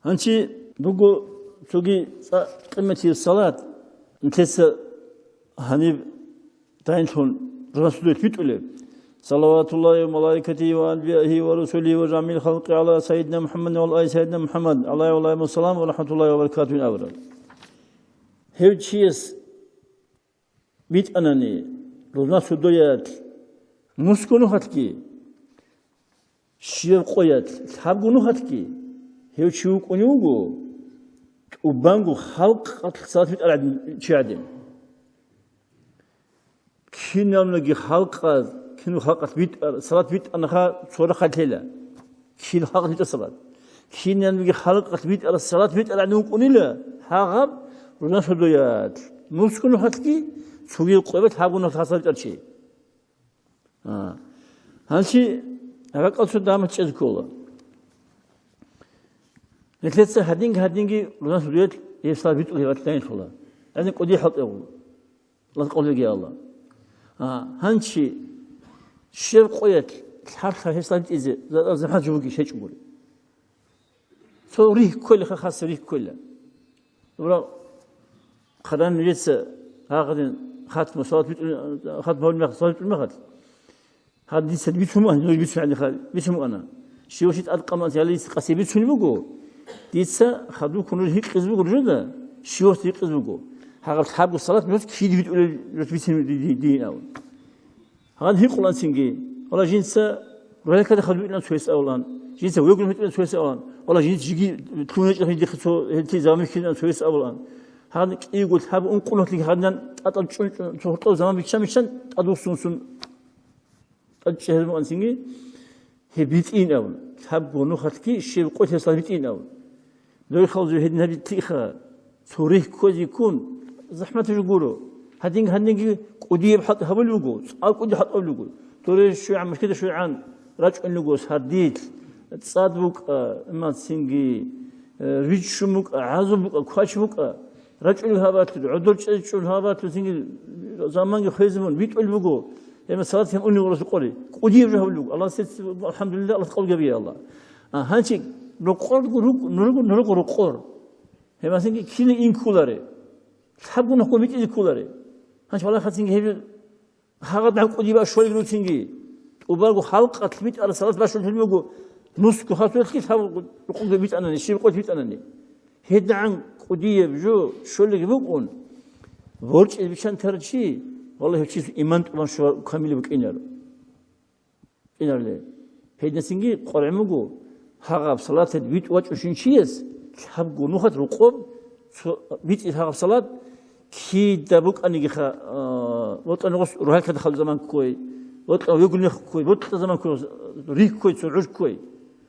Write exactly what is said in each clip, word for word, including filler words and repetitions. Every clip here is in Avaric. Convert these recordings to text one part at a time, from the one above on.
Гьанчи буго цоги цӀа-, къиматияб салат, нилъеца гьаниб дайинлъун рузман судуялъ битӀулеб: «Салаватуллагьи ва малаикатигьи ва анбияигьи ва русулигьи ва жамигӀил халкъи гӀала сайидина МухӀаммадин ва гӀала али сайидина МухӀаммад, гӀалайгьим ва гӀалайгьимуссалам ва рахӀматуллагьи ва баракатугьу», ин абураб. Гьев чияс битӀанани, рузман судуялъ нусго нухалъги, щибаб къоялъ лъабго нухалъги, гьев чи вукӀунев вуго тӀубанго халкъалъ салат битӀарав чи гӀадин. Киналниги халкъалъ, кинав халкъалъ битӀа-, салат битӀанаха, цо рахъалъ лъела. Кин халкъалъ битӀа салат. Киналниги халкъалъ битӀараб салат битӀарав гӀадин вукӀунила гьагъаб рузман судуялъ нусго нухалъги, цогидаб къоялъ лъабго нухалъ салат битӀарав чи. А. Гьанчи ракӀалде цо дагьаб чӀезе ккола. Нилъеца гьадинги-гьадинги рузман судуялъ гьеб салат битӀулеб гьеб дайинлъула. ГӀадин кӀудияв хӀалтӀула. Аллагьас къабул гьабеги, Аллагь. А, гьанчи щибаб къоялъ лъабго нухалъ гьеб салат битӀизе за-, за-, захӀмат жо бугищ, гьечӀо гури. Цо рихь кколеха, хаса рихь ккола. Дура хъаран нилъеца гьагъадин хатму салат битӀун-, хатму гьабун мехалъ, салат битӀун мехалъ. Гьаб дица бицун мугӀан, нуж бицун гӀадин хаб-, бицун мугӀана. Щивав чи тӀадкъаман ялица къаси бицунеб буго. Дица хадуб ккун нуж гьикъизе буго нужеда, щивав чи гьикъизе буго. Гьагъаб лъабго салат нуж кида битӀулеб, нуж бицин ди-, ди-, дин абун. Гьаниб гьикъулаан цинги, валлагь, жинца рухӀалил какде хадуб битӀулаан цояс абулаан, жинца вегун битӀулаан цояс абулаан, валлагь, жинца жиги лъугьун гьечӀеб гьединахъе цо гьелъие заман бихьизабулаан цояс абулаан. Гьаниб кӀиявго лъабго-ункъо нухалъги гьадинан тӀатӀал чӀун-чӀун, цо гьоркьоб заман биччан-биччан тӀадвуссун-вуссун тӀадчӀей гьезмугӀан цинги. Гьеб битӀин абун, лъабго нухалъги щибаб къоялъ гьеб салат битӀин абун. Дойхал жо гьедин гьабилъиха, цо рихь кквезе ккун, захӀмат жо гуро. Гьадин-гьадинги кӀудияб хӀалтӀи гьабулеб буго, цӀакъ кӀуди хӀалтӀулеб буго. Доре щвегӀан, мажгиталде щвегӀан, рачӀун руго сардилъ, цӀад букӀа, иман цинги, э, риччун букӀа, гӀазу букӀа, квач букӀа. РачӀунел гьабалъул, гӀодор чӀезчӀун гьабалъул цинги заманги хвезе мун, битӀулеб буго. Гьеб салат гьеб унев гъоросул къоялъ. КӀудияб жо гьабулеб буго. Аллагьас, алхӀамдулиллагь, Аллагьас къабул гьабеги, Аллагь. А, гьанчи рокъор руго, нурго, нурго рокъор. Гьеб масанги кина ин кколаре. Лъабго нухалъ битӀизе кколаре. Гьанчи валахъа цинги гьеб Гьагъадин кӀудияб щолел руцинги, тӀубанго халкъалъ битӀараб салат бачӀунеб буго, нусго хасуялъги лъабго рукъунги битӀанани, щибаб къоялъ битӀанани. ГьедигӀан кӀудияб жо щолелги букӀун, борчӀизе биччан тарав чи, валлагь, гьев чиясул иман тӀубан щвараб камилаб букӀинаро. КӀинарли. Гьединацинги къваригӀун буго, гьагъаб салаталде витӀ вачӀунщин чияс лъабго нухалъ рокъоб цо витӀи гьагъаб салат кида букӀанигиха, а, вокьа нугъус рухӀалил какде хадуб заман ккой, вокьа вегун мех ккой, вокьа заман ккой, рихь ккой, цо гӀуж ккой.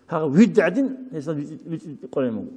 Гьагъаб витӀ гӀадин гьесда витӀи, витӀи къваригӀун буго.